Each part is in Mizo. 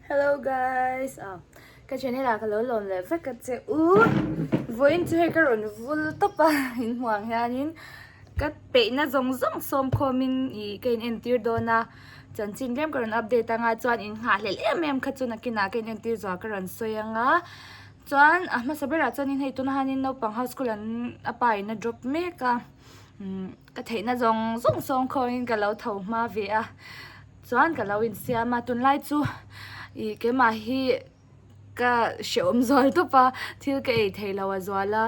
Hello guys ah ka channel ah ka lo lawm leh vek a che u vawiin chu hei ka rawn vul tawp a in hmuh ang hianin ka peihna zawng zawng sawm khawmin ih ka in entir dawn a chanchin tlem ka rawn update anga chuan in nghahhlelh em em kha chu nakinah ka in entir zual ka rawn sawi anga chuan a hmasa berah chuanin hei tunah hianin naupang ho school an a pa in a drop mek a umm ka theihna zawng zawng sawm khawmin ka lo tho hma ve a. Chuan ka lo insiam a, tunlai chu ih keimah hi ka hrehawm zual tawp a, thil ka ei theih loh a zual a,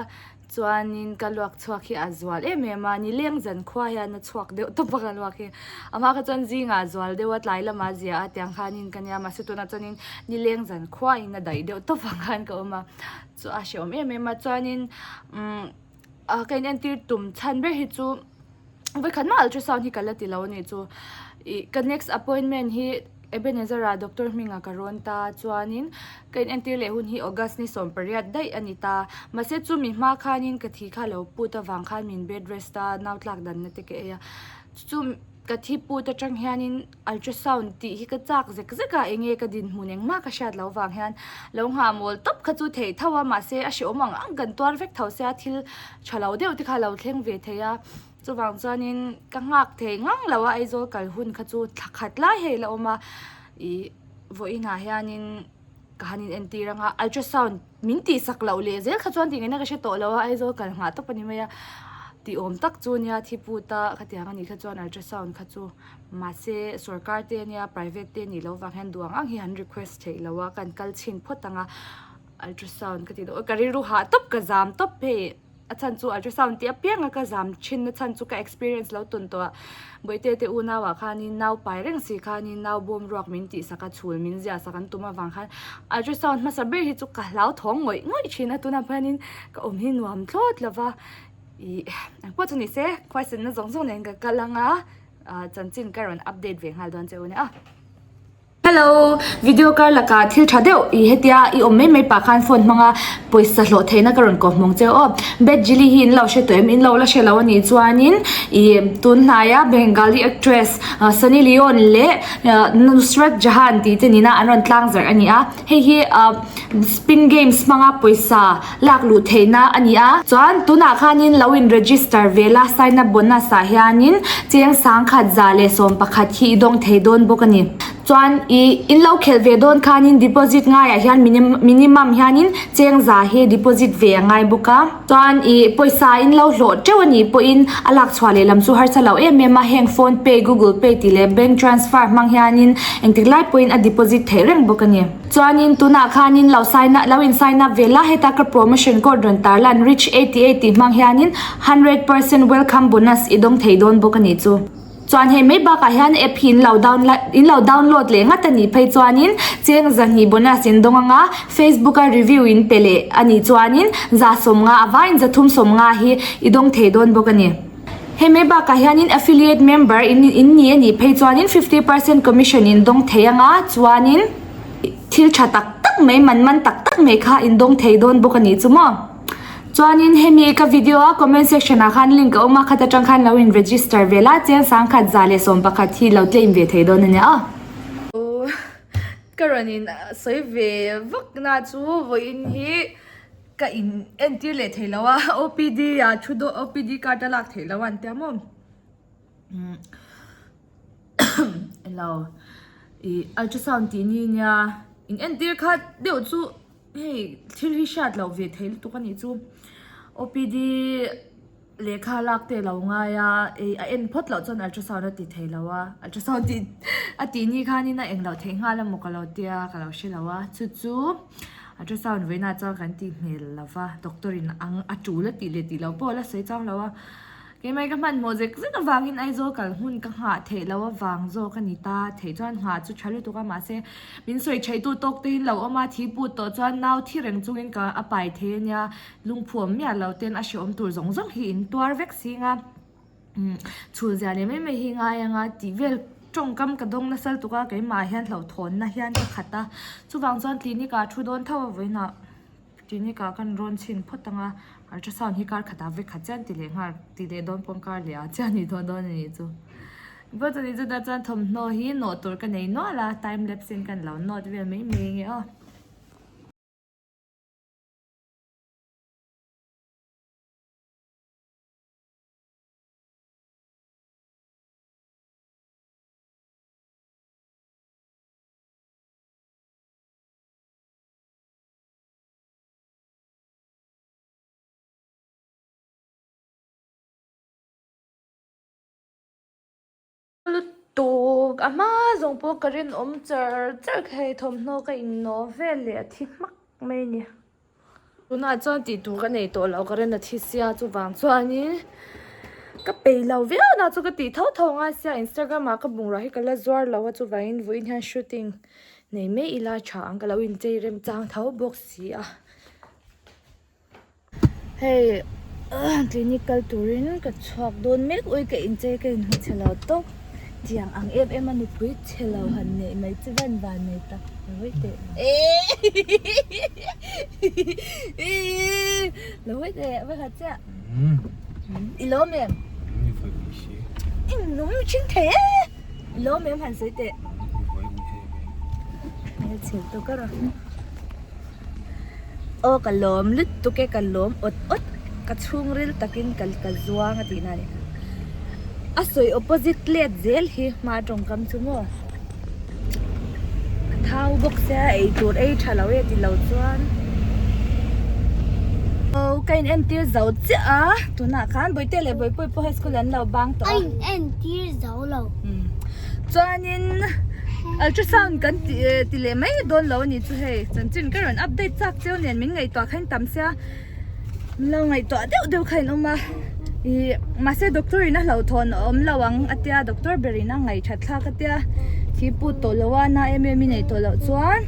chuanin ka luak chhuak hi a zual em em a, nileng zan khua hian a chhuak deuh tawp a ka luak hi, a hma kha chuan zingah a zual deuh a tlai lamah a zia a tiang khanin ka nia mahse tunah chuanin nileng zan khuain a daih deuh tawp ang khan ka awm a, chu a hrehawm em em a chuanin umm ka inentir tum chhan ber hi chu. Vawikhat mah ultrasound hi ka la ti lo a nih chu. Ih ka next appointment hi Ebenezer ah doctor hmingah ka rawn ta chuanin ka in entir leh hun hi August ni 18 daih a ni ta. Mahse chumi hma khanin ka thi kha lo put avang khan min bed rest a nau tlak danna te ka ei a. Chu ka thi put atang hianin ultrasound tih hi ka chak zek zek a enge ka dinhmun engmah ka hriat loh avang hian lo nghah mawl tawp kha chu theih tho a mahse a hrehawm ang ang kan tuar vek tho sia thil tha lo deuh te kha lo thleng ve thei a chuvang chuanin ka nghak thei ngang lo a Aizawl kal hun kha chu thla khat lai hei la awm a ih vawiinah hianin ka han in entir anga ultrasound min tih sak loh leh zel kha chuan tih ngaihna ka hre tawh lo a Aizawl kal nghah tawp a ni mai a tih awm tak chu nia thi put a khatiang a nih kha chuan ultrasound kha chu mahse sorkar te ania private te nih loh vang hian duh ang ang hi an request theih loh a kan kal chhin phawt ang a ultrasound ka tih duh ka rilru hah tawp ka zam tawp hei. A chhan chu ultrasound tih apianga ka zam thin na chhan chu ka experience lo tawn tawh a, Bawihte te unau ah khanin nau pai reng si khanin nau bawm ruak min tih sak a chhul min ziah sak an tum avang khan ultrasound hmasa ber hi chu ka hlau thawng ngawih ngawih thin a tunah pawh ka awm hi nuam thlawt lo va ih engpawh chu ni se khuaisenna zawng zawng nen ka kal anga chanchin ka rawn update ve nghal dawn che u nia. Hello, video kar lakah thil tha deuh i hetia i awm mai mai pah khan phone hmanga pawisa hlawh theihna ka rawn kawh hmawng che aw. Bad Jilly hi in lo hre tawh em? In lo la hre lo a nih chuanin i tun hnaia Bengali actress Sunny Leone leh Nusrat Jahan tih te nena an rawn tlang zarh a ni a. Hei hi spin games hmanga pawisa lak luh theihna a ni a. Chuan tunah khanin lo in register ve la sign up bonus ah hianin cheng 1111 hi i dawng thei dawn bawk a ni. Chuan i in lo khelh ve dawn khanin deposit ngaiah hian minimum hianin cheng za hi deposit ve a ngai bawk a. Chuan i pawisa in lo hlawh teuh a nih pawhin a lak chhuah leh lam chu harsa lo em em a, heng phone pay, google pay tih leh bank transfer hmang hianin engtik lai pawhin a deposit theih reng bawk a ni. Chuanin tunah khanin lo sign up lo in sign up ve la heta ka promotion code rawn tarlan rich 88 tih hmang hianin 100% welcome bonus i dawng thei dawn bawk a nih chu. Chuan hei mai bakah hian app hi in lo download in lo download leh ngat a nih phei chuanin cheng zahnih bonus in dawng anga Facebook a review in pe leh a nih chuanin 150 avangin 350 hi i dawng thei dawn bawk a ni. Hei mai bakah hianin affiliate member in in ni a nih phei chuanin 50% commission in dawng thei anga chuanin thil tha tak tak mai man man tak tak mai kha in dawng thei dawn bawk a nih chu maw. Chuanin hemi ka video a comment section ah khan link a awm a khat atang khan lo in register ve la chiang 1111 hi lo claim ve thei dawn a nia aw. Ka rawn in sawi ve vak na chu vawiin hi ka in entir leh thei lo a OPD ah thu dawn OPD card a lak theih loh a an tia maw elo ih ultrasound tih ni nia in entir kha deuh chu. Hei thil hi hriat loh ve thei lutuk a nih chu OPD lehkha lak te lo ngai a ih a en phawt loh chuan ultrasound a ti thei lo a ultrasound tih a tih ni khanin a eng loh theih nghal emaw ka lo tia ka lo hre lo a chu chu ultrasound vawiinah chuan kan tih hmel lo va doctor in ang a tul a tih leh tih loh pawh a la sawi chang lo a. Keimah ka hmanhmawh zek zek avangin Aizawl kal hmun ka nghah theih loh avang zawk a ni ta. Theih chuan nghah chu tha lutuk a mahse min sawi theihtu tawk te hi lo awm a, thi put tawh chuan nau thi reng chungin ka a pai thei a nia. Lungphuam miah lo ten a hrehawm tur zawng zawng hi in tuar vek sing a, chhul zia leh mai mai hi ngai anga tih vel tawngkam ka dawng nasa lutuk a keimah hian hlauhthawnna hian ka khat a. Chuvang chuan clinic ah thu dawn tho a vawiinah. Clinic ah kan rawn chhin phawt ang a, ultrasound hi kar khatah vek khat chian ti leh nghal ti leh dawn pawn kar leh ah chian nih dawn dawn a nih chu. Engpawh chu ni chutah chuan thawmhnaw hi nawh tur ka nei nual a, time lapse in kan lo nawt vel mai mai ange aw. Lutuk a hma zawng pawh ka rinawm char char kha hei thawmhnaw ka innaw vel leh a thi hmak mai a ni. Tunah chuan tih tur ka nei tawh lo ka rin a thi sia chuvang chuanin ka peih lo viau na chu ka tih tho tho ngai sia Instagram ah ka bungrua hi ka la zuar lo a chuvangin vawiin hian shooting nei mai ila tha ang ka lo inchei remchang tho bawk si a. Hei clinic kal turin ka chhuak dawn mek ui ka inchei ka inhmu chhe lo tawp tiang ang em em a nupui chhe lo han neih mai chu van van nei tak lo teh lo teh va khat chiah i lawm em i nung thin thei e i lawm em han sawi teh hmelchhe tawk a rawh. Aw ka lawm lutuk e ka lawm awt awt ka chhungril takin ka ka zuang a tihna a ni. A sawi opposite let zel hi hma tawngkam chu maw a thau bawk sia eitur ei tha lo e tilo chuan aw ka in entir zo chiah a tunah khan Bawihte leh Bawihpuii pawh high school an lo bang tawh a. A in entir zo lo. Chuanin ultrasound kan tih eh ti leh mai dawn lo a ni chu hei chanchin ka rawn update chak cheu nen min ngaihtuah kha in tam sia min lo ngaihtuah deuh deuh kha in awm a ih mahse doctor in a hlauhthawn a awm lo ang a tia doctor ber in a ngaihthat thlak a tia thi put tawh lo a na em em i neih tawh loh chuan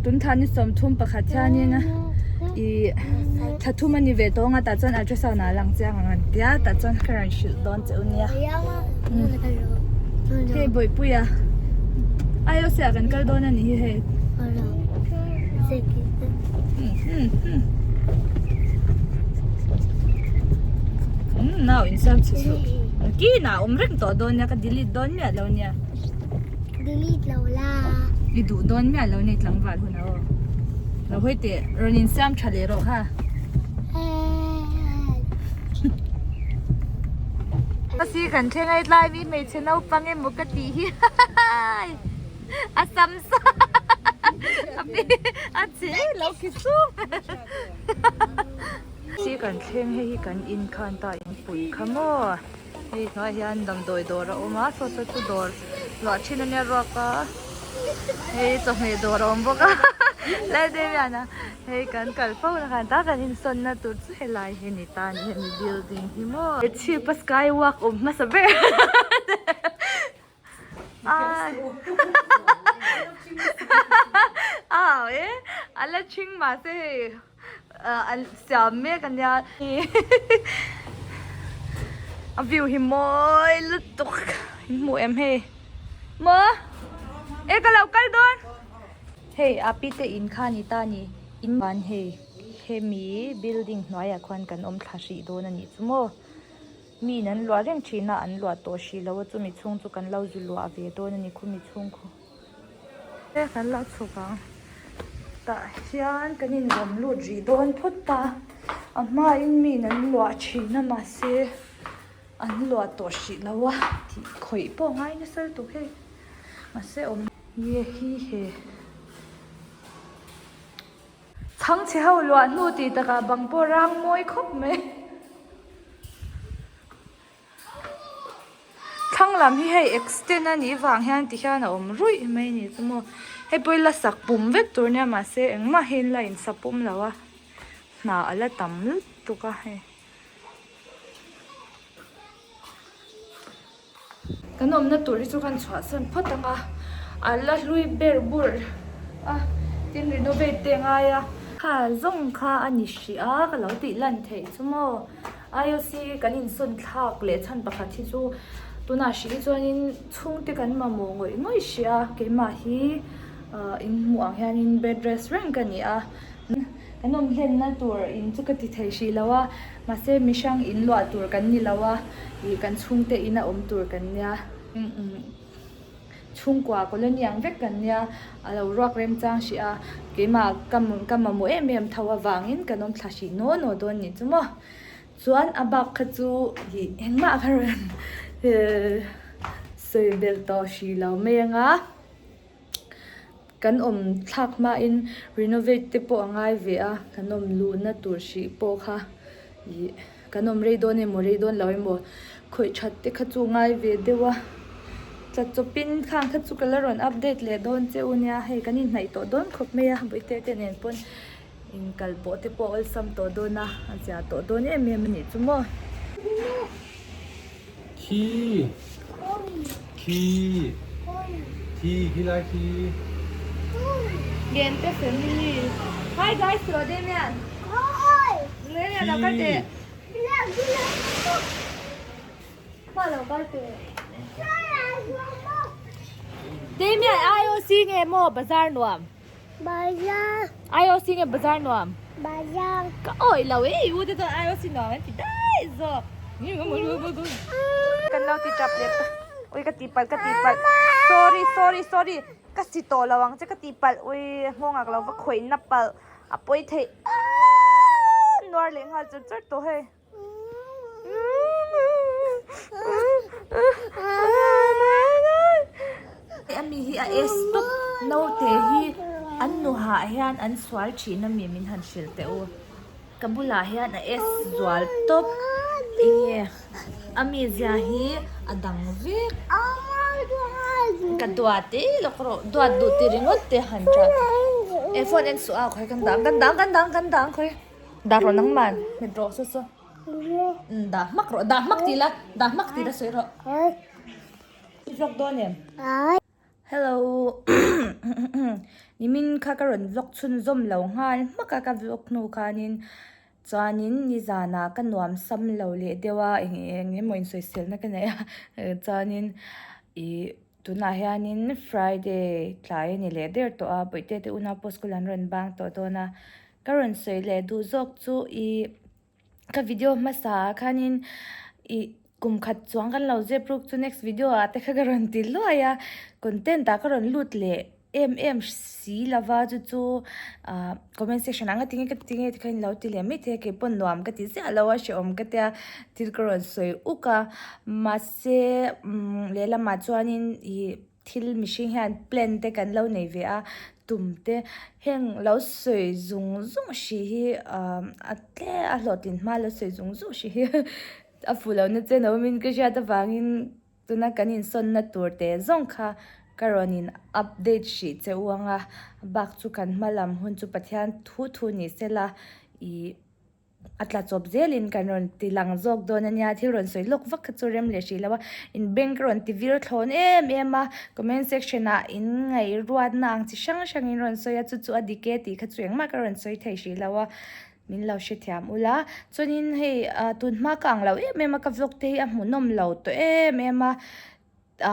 tun thla ni 30 pakhat hianin ih thla thum a ni ve tawh ang a tah chuan ultrasound ah a lang chiang ang an tia tah chuan ka rawn hrilh dawn che u nia. Hei Bawihpuia IOC ah kan kal dawn a ni hi hei. Nau insiam chhe suh. Kinah awm reng tawh dawn nia ka delete dawn miah lo nia. Delete lo la. I duh dawn miah lo nia tlangval hun ah aw. Lo hawi teh rawn insiam tha leh rawh kha. Si kan thleng a hetlai mi hmeichhe naupang emaw ka tih hi a sam sa a che lo khi sung si kan thleng hei hi kan in khan ta inpui kha maw hei hnuaiah hian damdawi dawr a awm a saw saw chu dawr luah thin ania ruak a hei chawhmeh dawr a awm bawk a Laldeviana hei kan kal fo na khan ta kan insawnna tur chu helai hi a ni ta a ni hemi building hi maw chhip a sky walk awm hmasa ber a e a la thing mahse hei an siam mek ania a view hi mawi lutuk in hmuh em hei maw e ka lo kal dawn hei a pi te in kha a ni ta a ni in ban hei hemi building hnuaiah khuan kan awm thla hrih dawn a nih chu maw. Miin an luah reng thin a, an luah tawh hrih lo a, chumi chhung chu kan lo zu luah ve dawn a ni khumi chhung khu. E kan lo chhuk ang, tah hian kan inzawm lut rih dawn phawt a, a hmain miin an luah thin a mahse an luah tawh hrih lo a tih khawih pawh ngai nasa lutuk hei mahse awm. Ye hi he. Chhangchhe ho luah hnu tih takah bang pawh rang mawi khawp mai. Thlang lam hi hei extend a nih vang hian ti hian a awm ruih mai a ni chu maw. Hei pawh hi la sak pum vek tur nia mahse engmah hi an la insa pum lo a hna a la tam lutuk a hei. Kan awmna tur hi chu kan chhuahsan phawt ang a, a la hlui ber bur a, tin renovate te a ngai a. Kha zawng kha a ni hrih a, ka lo tih lan theih chu maw. IOC kan insawn thlak leh chhan pakhat hi chu tunah hrih hi chuanin chhungte kan mamawh ngawih ngawih hrih a, keimah hi inhmuh ang hianin bed rest reng ka ni a. Kan awm hlenna tur in chu ka ti thei hrih lo a, mahse mihrang in luah tur kan ni lo a, ih kan chhungte ina awm tur kan nia. Chhungkua colony ang vek kan nia, a lo ruak remchang hrih a, keimah ka ka mamawh em em tho avangin kan awm thla hrih naw naw dawn nih chu maw. Chuan a bak kha chu ih engmah kha rawn sawi belh tawh hrih lo mai anga kan awm thlak hmain renovate te pawh a ngai ve a, kan awm luhna tur hrih pawh kha ih kan awm rei dawn emaw rei dawn lo emaw khawih that te kha chu ngai ve deuh a, tla chawpin khang kha chu ka la rawn update leh dawn che u nia hei kan inhnaih tawh dawn khawp mai a bawihte te nen pawn inkal pawh te pawh awlsam tawh dawn a a zia tawh dawn em em a nih chu maw. Khi khi khi khi lai khi. Gente family hi guys tih Damian Damian lo kal teh Hma lo kal teh Damian IOC nge maw bazar nuam Bazar. IOC nge bazar nuam? Bazar. Ka awih lo e, i u te chuan IOC nuam an ti daih zawk. Kan lo ti tap leh ta. Ui ka tihpalh ka tihpalh. Sorry sorry sorry. Ka si tawh lo ang che ka tihpalh. Ui nghawng ak lo va khawih na palh. A pawi theih. Aaa nuar leh nghal chur chur tawh hei. Ami hi a es tawp naute hi an nuhah hian an sual thin ami min han hrilh teh u ka bulah hian a es zual tawp enge a mizia hi a dang vek ka duat e lawk rawh duat duh ti ringawt te han ṭah e phone en suh a khawi kan dang kan dang kan dang kan dang khawi. Dah rawh nangman hmet rawh saw saw. Dah hmak rawh dah hmak tih la dah hmak tih la sawi rawh. I vlog dawn em? Hello nimin kha ka rawn vlog chhunzawm lo nghal hmak a ka vlog hnu khanin chuanin nizanah ka nuam sam lo leh deuh a eng eng emaw insawiselna ka nei a chuanin ih Tunah hianin Friday tlai a ni leh der tawh a, Bawihte te unau pawh school an rawn bang tawh dawn a, ka rawn sawi leh duh zawk chu ih ka video hmasa ah khanin ih kum khat chuang kan lo zep ruk chu next video ah te kha ka rawn ti luai a, content ah ka rawn lut leh em em si lova chu chu ah comment section ah nga tinge ka tinge ti kha in lo ti leh mai thei a keipawn nuam ka ti ziah lo a hrehawm ka tia thil ka rawn sawi uk a mahse. Se umm lehlamah chuanin ih thil mihring hian plan te kan lo nei ve a tum te heng lo sawi zung zung hrih hi ah a tlem a hlawhtlin hma lo sawi zung zung hrih hi a fuh lohna chen a awmin ka hriat avangin tuna kan insawnna tur te zawng kha ka rawn in update hrih che u ang a bak chu kan hma lam hun chu Pathian thu thu ni sela ih. A tla chawp zelin kan rawn ti lang zawk dawn a nia, thil rawn sawi lawk vak kha chu rem leh hrih lo a, in bank rawn ti vir thlawn em em a, comment section ah in ngaihruatna ang chi hrang hrang in rawn sawi a, chu chu a dik e tih kha chu engmah ka rawn sawi thei hrih lo a, min lo hrethiam ula, chuanin hei ah tun hma ka ang lo em em a ka vlog te hi a hmuhnawm lo tawh em em a,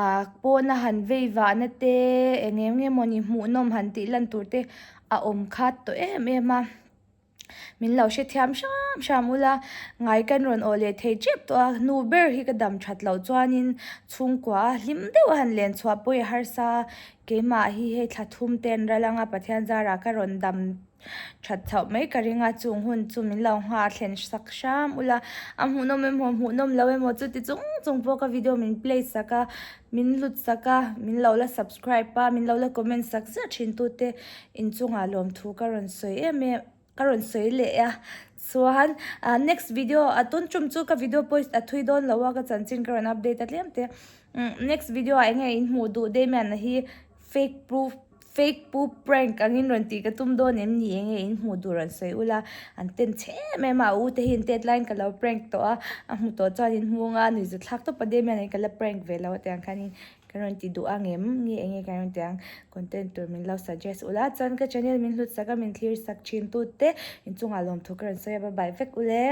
ah pawna han vei vahna te eng eng emawni hmuhnawm han tih lan tur te a awm khat tawh em em a. Min lo hrethiam hram hram ula, ngai kan rawn awh leh thei tep tawh a, nu ber hi ka dam that loh chuanin chhungkua a hlim deuh a han len chhuah pawh i harsa a, keimah hi hei thla thum te an ral ang a, Pathian zarah ka rawn dam that chhoh mai ka ring a, chung hun chu min lo nghah thlen sak hram ula, a hmuhnawm emaw hmuhnawm lo emaw chuti chung chung pawh ka video min play sak a, min hlut sak a, min lo la subscribe a, min lo la comment sak ziah thin tute inchungah lawmthu ka rawn sawi em em ka rawn sawi leh a chuan ah next video a tun tum chu ka video post a thui dawn lo a ka chanchin ka rawn update a tlem te next video ah enge in hmuh duh Damian a hi fake proof fake pu prank angin rawn tih ka tum dawn em ni enge in hmuh duh rawn sawi ula an ten chhe em em a a u te hi an tet laiin ka lo prank tawh a a hmu tawh chuan in hmung a nuihza thlak tawp a Damian hi ka la prank ve lo a tiang khanin Ka rawn ti duh ang em? Nge enge ka rawn ti ang? Content tur min lo suggest ula chuan ka channel min hlut sak a min thlir sak thin tute inchungah lawmthu ka rawn sawi a bye bye vek ule.